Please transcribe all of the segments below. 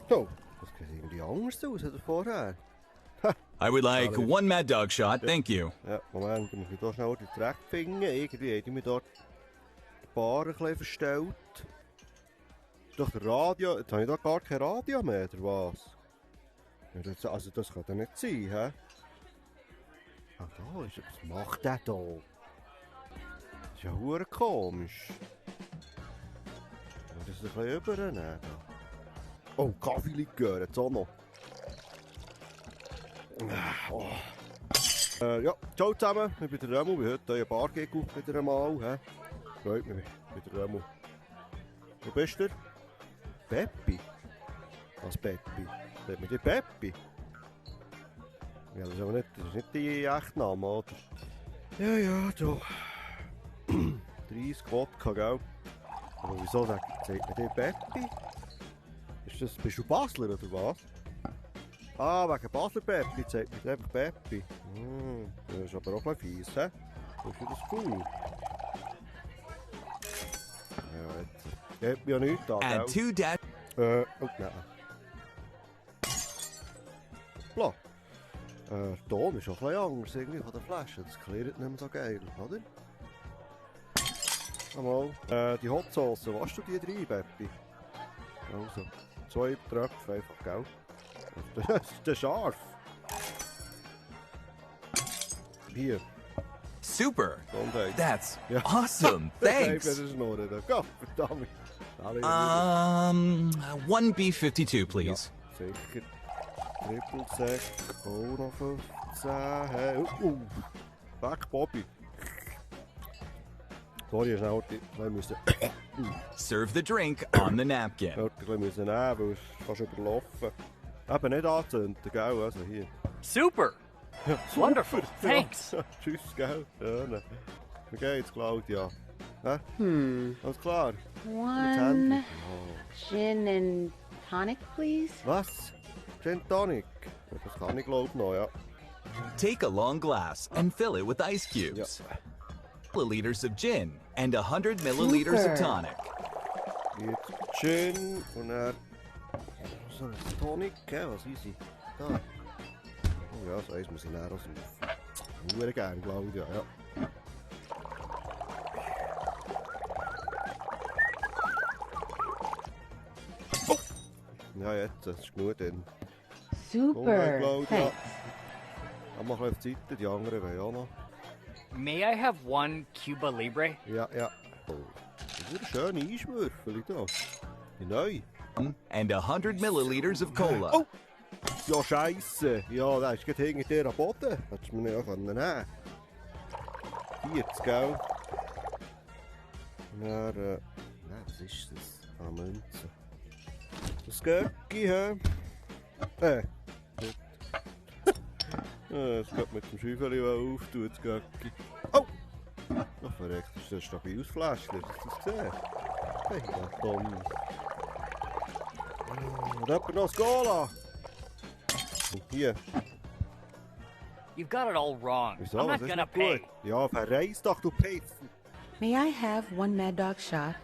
Oh, das sieht irgendwie anders aus als vorher. I would like one Mad Dog shot, thank you. Ja, Moment, ich muss mich hier schnell den Dreck finden. Irgendwie hat ich mich dort die Bar ein bisschen verstellt. Doch der Radio, jetzt habe ich da gar kein Radio mehr, oder was? Ja, das, also das kann doch nicht sein, hä? Ah, da ist er. Was macht der da? Das ist ja verdammt komisch. Ich muss das ein bisschen übernehmen. Oh, Kaffeelikör, jetzt auch noch. Oh. Ja, ciao zusammen, ich bin der Remo, ich bin heute euer Bargig wieder einmal. Freut mich, ich bin der Remo. Wo bist du? Peppi? Was Peppi? Sagt man dir Peppi? Ja, das ist aber nicht, das ist nicht dein echter Name, oder? Ja, ja, du. 30 Wodka, gell? Aber wieso sagt man dir Peppi? Bist du Basler oder was? Ah, wegen Basler Peppi, sagt man dir einfach Peppi. Das ist aber auch ein bisschen fies, hä? Ist das cool? Ja, jetzt. Geht mir ja nichts an, Add gell? 2 dash. Oh, nein. Bla. Der Ton ist auch ein bisschen anders irgendwie von der Flasche. Das klärt nicht mehr so geil, oder? Einmal. Die Hot Sauce, was du die rein, Peppi? Also, 2 Tröpfe einfach, gell? Das ist scharf. Hier. Super. Gesundheit. That's Ja. awesome. Thanks. Das ist nur der Gott, verdammt. One B52, please. Ja, sicher. Triple Sec, auch noch 15. Hey, Back Bobby. Sorry, schnell, ich musste Serve the drink on the napkin. ein bisschen nehmen, weil es fast überlaufen. Eben nicht anzünden, gell? Also hier. Super! Ja, Wonderful, super. thanks. Ja, tschüss, gell? Ja, ne. Wie geht's, Claudia? Hä? Alles klar? One gin and tonic, please. Was? Gin Tonic? Ja, das kann ich glaube noch, ja. Take a long glass and fill it with ice cubes. Milliliters of gin and 100 milliliters of Super. tonic. Jetzt Gin und dann so ein Tonic, gell? Was easy. Da. Oh ja, so eins muss ich näher saufen. Nur gerne, Claudia, ja. Oh. Ja, jetzt, das ist genug dann. Super. Claudia. Thanks. Dann machen wir auf die Seite, die anderen wollen auch noch. May I have one Cuba Libre? Ja, ja. Oh. Das ist eine schöne Einschwürfel da. Die neu. And 100 milliliters of cola. Oh! Ja, scheisse. Ja, da ist gerade hinter dir am Boden. Hättest du mir ja nehmen können. 40, gell? Dann, nein, was ist das? Ah, Münze. Das Göcki, hä? Es geht mit dem Schäufeli auftun, das Göcki. Oh! Ach, verreckt, das ist ein stabiles Fläschchen. Hast du das gesehen? Hey, ja, Tom. Und jemand noch das Cola? Und hier. You've got it all wrong. Wieso? I'm Was not ist gonna nicht pay. gut? Ja, verreis doch, du Piffen. May I have one Mad Dog shot?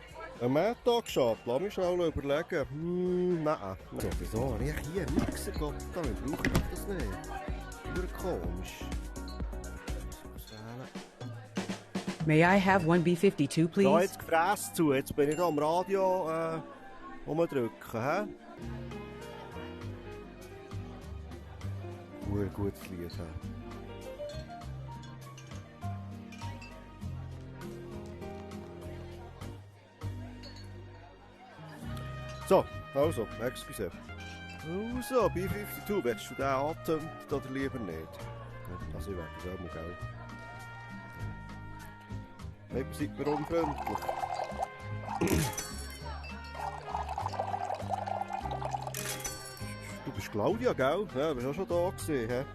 Ein Mad Dog Shot, lass mich schnell überlegen. Nein. Ja, wieso? Habe ich hier einen Mixer gehabt? Wir brauchen doch das nicht. Nur komisch. Was wählen? May I have one B52, Da please? jetzt Gefräß zu, jetzt bin ich da am Radio umdrücken, hä? Gutes Lied, hä? So, also, excuse. Also, B52, willst du den angezündet oder lieber nicht? Also, ich werde das auch mal, gell? Hey, seid mir unfreundlich. Du bist Claudia, gell? Ja, du bist auch schon da gewesen, hä?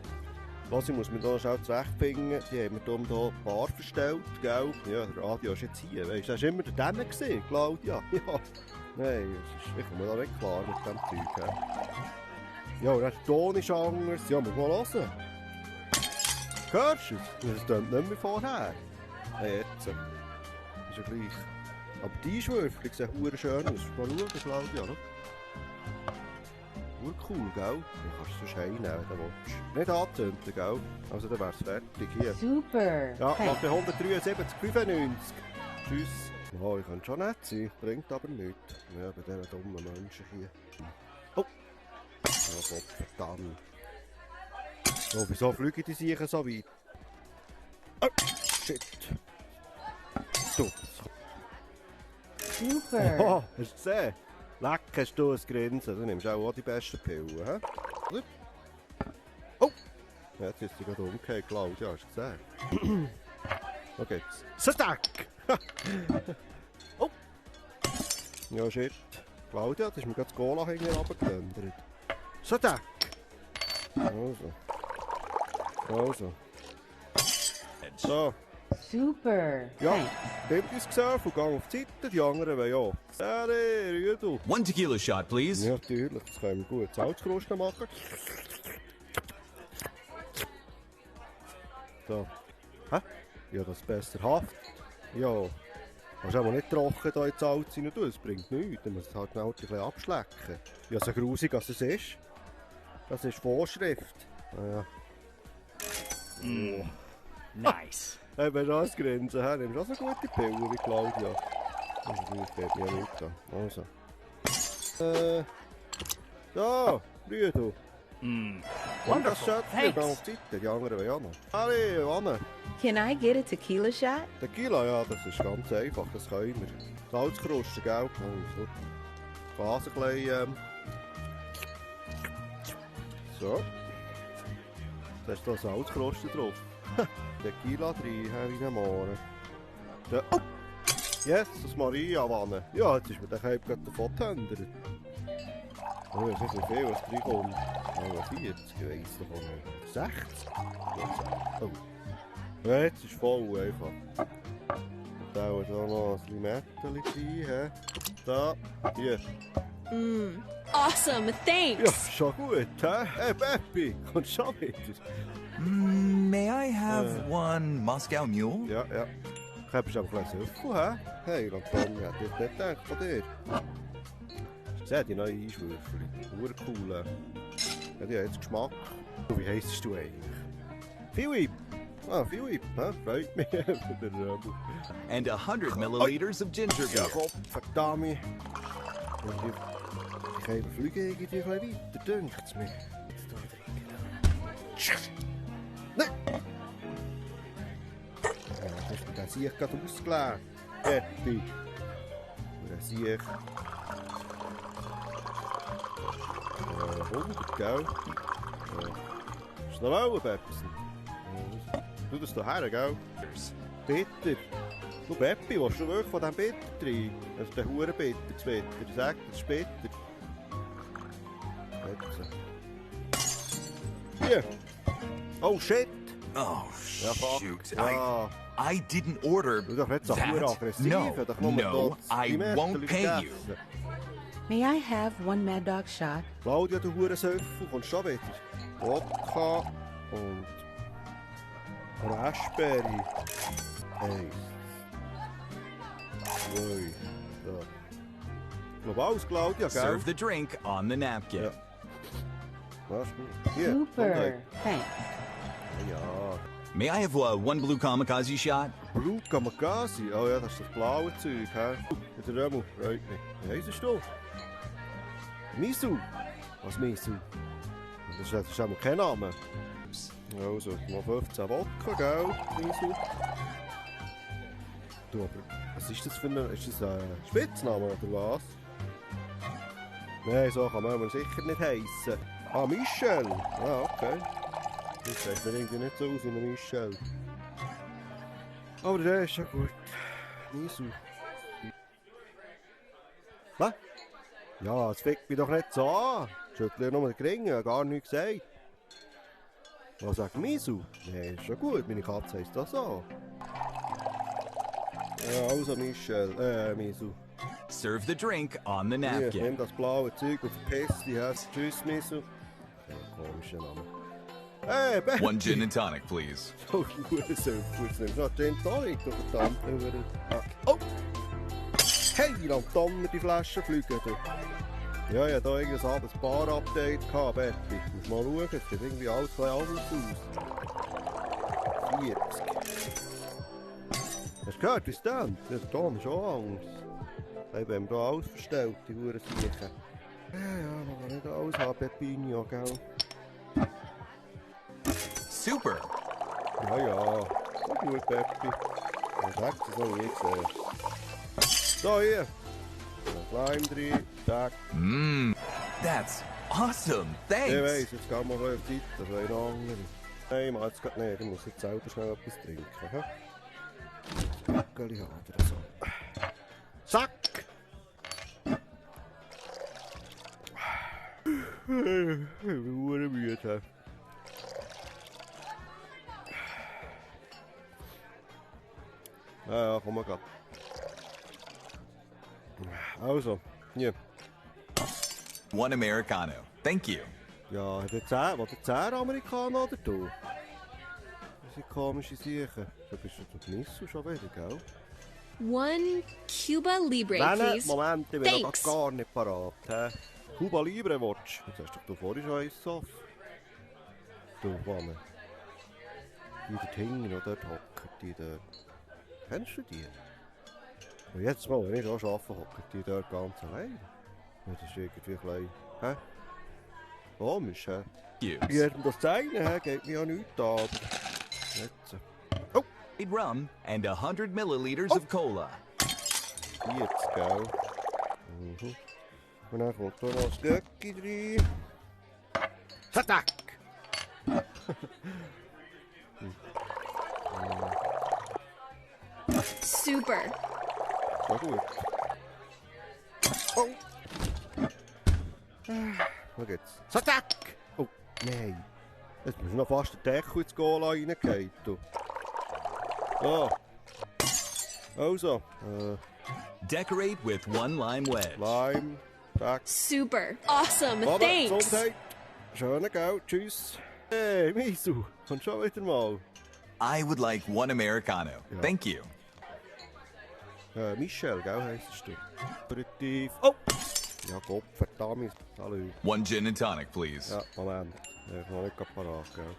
Was, ich muss mich da schnell zurechtfinden. Die haben mir hier die Bar verstellt, gell? Ja, der Radio ist jetzt hier, weißt du? Das war immer der Dämmer gewesen, Claudia. Ja. Nein, ich komme da nicht klar mit dem Zeug, hä? Ja, und der Ton ist anders. Ja, muss mal hören. Hörst du es? Das klingt nicht mehr vorher. Hey, jetzt. Ist ja gleich. Aber die Einschwürfel sehen verdammt schön aus. Mal schauen, Claudia, oder? Urcool, gell? Du kannst es sonst heimnehmen, wenn du willst. Nicht anzünden, gell? Also dann wär's fertig hier. Super. Ja, Thanks. nach der 173,95. Tschüss. Oh, ich kann schon nett sein, bringt aber nichts. Ja, bei diesen dummen Menschen hier. Oh! Ja, Gott, verdammt. Oh, wieso fliegen die sicher so weit? Oh, shit. Du. Super. Oh, hast du gesehen? Leck, hast du ein Grinsen. Du nimmst auch die besten Pillen, hä? Oh! Ja, jetzt ist sie gerade umgekehrt, Claudia, hast du gesehen? Okay, Stack! Oh! Ja, shit. Claudia, das ist mir gerade das Gola hinten runtergelöndert. Stack! Also. So. Super. Ja, Thanks. nehmt uns gesehen und gang auf die Seite, die anderen wollen ja. Seri, Rüdu. One tequila shot, please. Ja, natürlich, das können wir gut. Salzkrusten machen. So. Hä? Ja, das ist besser Haft. Ja. Kannst aber nicht trocken da ins Salz rein tun, das bringt nichts. Du musst es halt schnell ein bisschen abschlecken. Ja, so grusig als es ist. Das ist Vorschrift. Ja. Nice. Hey, wenn du das Grinsen hast, nimmst du auch so gute Pillen wie Claudia. Das geht mir nicht an. Also. So, Rüdu. Und das Schöpfchen, Thanks. da auf die Seite, die anderen wollen auch noch. Hallo, Anne. Can I get a tequila shot? Tequila, ja, das ist ganz einfach, das können wir. Salzkrusten, gell? Oh, so. Gas ein bisschen, So. Da ist da Salzkrusten drauf. Tequila drin, wie ein Mohren. Oh! Jesus Maria-Wanne. Ja, jetzt ist mir der Cape gerade davon gehändert. Oh, ich weiß nicht, wie viel was reinkommt. Oh, 40, ich weiss davon nicht. 60? Oh. Ja, jetzt ist voll einfach. Und da ist auch noch ein Limettchen drin, hä? Da, hier. Awesome, Ja, thanks. schon gut, hä? Hey, Peppi, kommst schon wieder? May I have one Moscow Mule? Ja, ja. Ich habe aber gleich Süffel, hä? Hey, Antonia, ich hätte nicht gedacht von dir. Hast du gesehen, die neuen Einschwürfel? Urcool. Ja, die haben jetzt Geschmack. Und wie heisst du eigentlich? Philipp! Ah, Philipp, hä? Freut mich. Der Röbel. And 100 milliliters of ginger Ja, beer. Gott, verdammt. Ich kann fliegen irgendwie ein bisschen weiter, dünkt es mir. Jetzt da drin. Nein! Ja, das ist mir der Sieg gerade ausgeleert. Peppi. Der Sieg. 100, gell? Ist noch wollen, Pepsi? Tu das hierher, gell? Bitter. Du, Peppi, willst du wirklich von diesem Bitter drin? Das ist der Hurenbitter, das Bitter. Sag, das ist bitter. Jetzt. Hier. Oh, shit. Oh, Ja, fuck. shoot. Ja. I didn't order Du doch nicht so that. aggressiv. No, doch nur no, dort I die Messerchen won't pay you. gegessen. May I have one Mad Dog shot? Claudia, du Hurensöffel, kommst schon wieder. Wodka und Raspberry. 1, 2, so. Ich glaube alles, Claudia, gell? Serve the drink on the napkin. Ja. Das ist gut. Hier, Super. Gesundheit. Thanks. Ja. May I have one blue kamikaze shot? Blue Kamikaze. Oh ja, das ist das blaue Zeug, hä? Der Römmel, freut mich. Wie heisst du? Misu. Was Misu? Das ist einmal kein Name. Also, noch 15 Wodka, gell, Misu? Du, aber was ist das für ein... Ist das ein Spitzname oder was? Nein, so kann man aber sicher nicht heissen. Ah, Michel. Ah, okay. Das sieht mir irgendwie nicht so aus wie ein Michel. Aber der ist ja gut. Misu. Was? Ja, es fickt mich doch nicht so an. Schüttle nur den Ring, gar nichts gesagt. Was sagt Misu? Nein, ist schon gut, meine Katze heisst das so. Ja, also Michel, Misu. Serve the drink on the Hier, napkin. nimm das blaue Zeug und verpiss dich. Tschüss, Misu. Ja, komischer Name. Hey, Ben! One gin and tonic, please. Oh, Hurensohn, jetzt nimmst du noch Gin Tonic, du verdammte. Oh! Hey, wie lang Donner die Flaschen fliegen, du. Ja, ich hatte hier irgendein ein Bar-Update gehabt, Betty. Muss mal schauen, es sieht irgendwie alles ein bisschen anders aus. 40. Hast du gehört, wie es steht? Ja, der Ton ist schon Angst. Ich haben hier alles verstellt, die Huren-Siechen. Ja, man kann nicht alles haben, Pepinho, gell? Super. Ja, ja. So gut, Peppi. Das hat es noch nie gesehen. So, hier. Ein Slime drin. Zack. That's awesome. Ich Thanks. weiss, jetzt gehen wir auf die Zeit. Das wäre eine andere. Nein, ich mach jetzt gerade nicht. Ich muss jetzt selber schnell etwas trinken. Geli haben oder so. Zack! Ich bin verdammt müde. Ja, komm mal grad. Also, hier. One Americano. Thank you. Ja, hat er 10, was der 10 Amerikaner oder du? Das sind komische Sachen. Da bist du doch Missel schon wieder, gell? One Cuba Libre, Nein, please. Moment, ich bin noch Thanks. gar nicht parat. Hä? Cuba Libre willst du? Jetzt hast du doch vorhin schon eins auf. Du, Wanne. Die dort hinten noch dort hocken, die dort. Kennst du die? Und jetzt mal, wenn ich auch arbeite, hocken die dort ganz allein. Ja, das ist irgendwie ein bisschen... Hä? Komisch, hä? Wie Cubes. hat man das zeigen? Hä? Geht mir ja nichts an. Aber... Jetzt. Oh! Rum and 100 milliliters of cola. 40, gell? Mhm. Und dann kommt da noch das Göcki rein. Zack! Super. Na gut. Oh! Da geht's. Zack! Oh, nein. Jetzt musst du noch fast den Deckel ins Goal reingehen. Du. So. Also, Decorate with one lime wedge. Lime. Zack. Super. Awesome. Mama, Thanks. Gesundheit. Schönen Geld. Tschüss. Hey, Misu. Komm schon wieder mal. I would like one Americano. Ja. Thank you. Michel, gell, heisst du? Aperitif. Oh! Ja, Gott, verdammt. Hallo. One gin and tonic, please. Ja, Moment. Ich bin noch nicht parat, gell?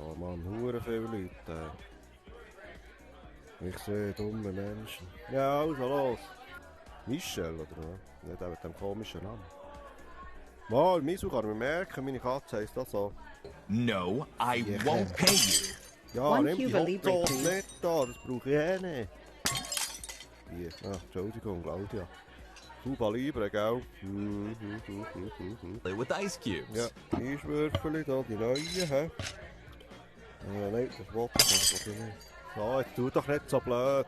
Oh Mann, hure viele Leute. Ich sehe dumme Menschen. Ja, also los. Michel, oder was? Nicht auch mit dem komischen Namen. Mal, Misu kann mir merken, meine Katze heisst das so. No, I Yeah. won't pay you. Ja, One nimm die Cuba Libre, Hotdog please. nicht da, das brauche ich eh nicht. Hier, Entschuldigung, Claudia. Cuba Libre, gell? Play with ice cubes. Ja, Eiswürfel, da die neuen, hä? Nein, das will ich nicht. So, jetzt tu doch nicht so blöd.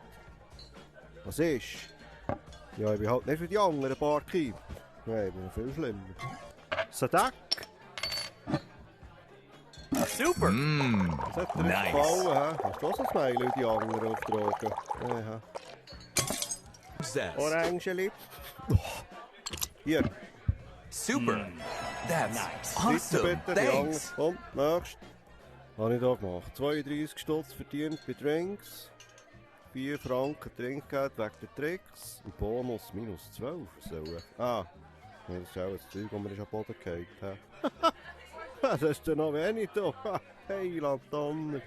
Was ist? Ja, ich bin halt nicht wie die anderen Barkeeper. Nein, ich bin viel schlimmer. Sadak! Super. Das hat dir Nice. gefallen, hä? Hast du auch so ein Smiley wie die anderen auftragen? Ja, hä? Zest. Orangeli. Oh. Hier, Super. That's Nice. bitte, awesome. bitte, die anderen. Thanks. Komm, nächst. Habe ich da gemacht. 32 Stutz verdient bei Drinks. 4 Franken Trinkgeld wegen der Tricks. Und Bonus minus 12. So. Ah, nee, das ist auch das Zeug, das mir am Boden gefallen. Das ist ja noch wenig da. Hey, Donner.